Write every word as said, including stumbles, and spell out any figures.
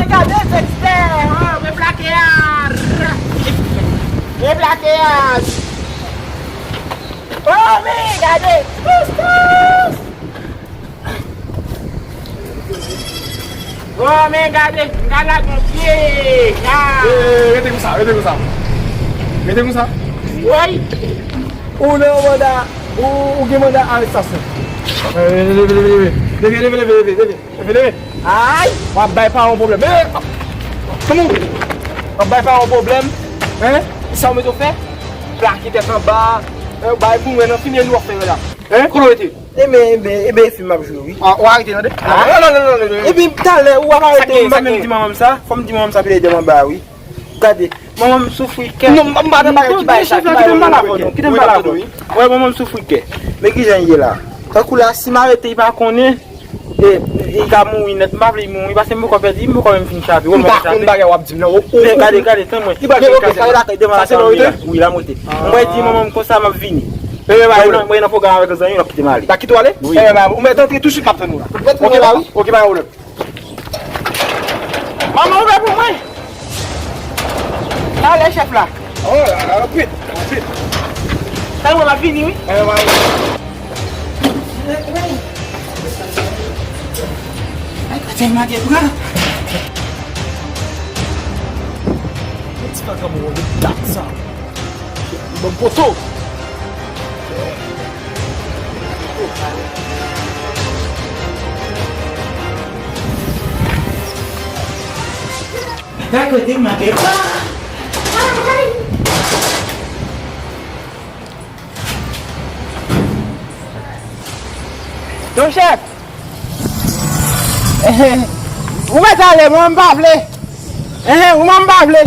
Gade Dexter, oh, men plake a. Men plake a. Oh, men gade. Tous, tous. Oh, men gade, m ka lage yon pye. Ah. Eh, rete konsa, rete konsa. Rete konsa. Woy. Ou nan yon manda, ou, ou gen manda arestasyon. Eh, leve, leve, leve. Leve, leve, leve, leve, leve. Leve, leve. Ay! W ap bay paran w pwoblèm. Eh! Kòman w? W ap bay paran w pwoblèm. Hein? Sa w mete w fè? Plake tèt anba. Hein? Bay pou mwen nan fini nou ap fè la. Hein? Kote w rete? Eben, eben, eben, fim m ap jwe, wi. Ah, w arete tande? Ah. Non, non, non, non, non, non. Epi talè, ou ap arete, m pa menm di manman m sa. Fò m di manman m sa, pi l ede m anba, wi. Gade, manman m soufri kè. Non, m pa nan bagay ki bay sa, ki bay. Kite m pale avè w, non. Kite m pale avè w. Wè, manman m soufri kè. Men kijan l ye la? Tankou la, si m arete, li pa konnen. E, e, li ka mouri nèt. M pa vle li mouri, paske m poko pèdi, m poko menm fin chape. Ou pa konn bagay w ap di m nan. Men gade, gade, tann mwen. Li pral fè kazèk lakay devan lakay wi la. Wi, la m rete. Mwen di manman m konsa, m ap vini. Mwen nan, mwen nan pwogram avèk zanmi m, l ap kite m ale. L ap kite w ale? Wi. Ou mèt antre tousuit, m ap tann ou la. Ok, pa gen pwoblèm. Manman, ouvè pou mwen. Talè, chèf la. Oh, rapid, rapid. Talè, mwen, m ap vini, wi. Ay, kote m ap pran? Ti pa ka bon, dat sa. Bon poto. Gade kote m ap pran. Ton chèf. Ou mèt ale, mwen m pa vle. Enhen, ou mwen m pa vle.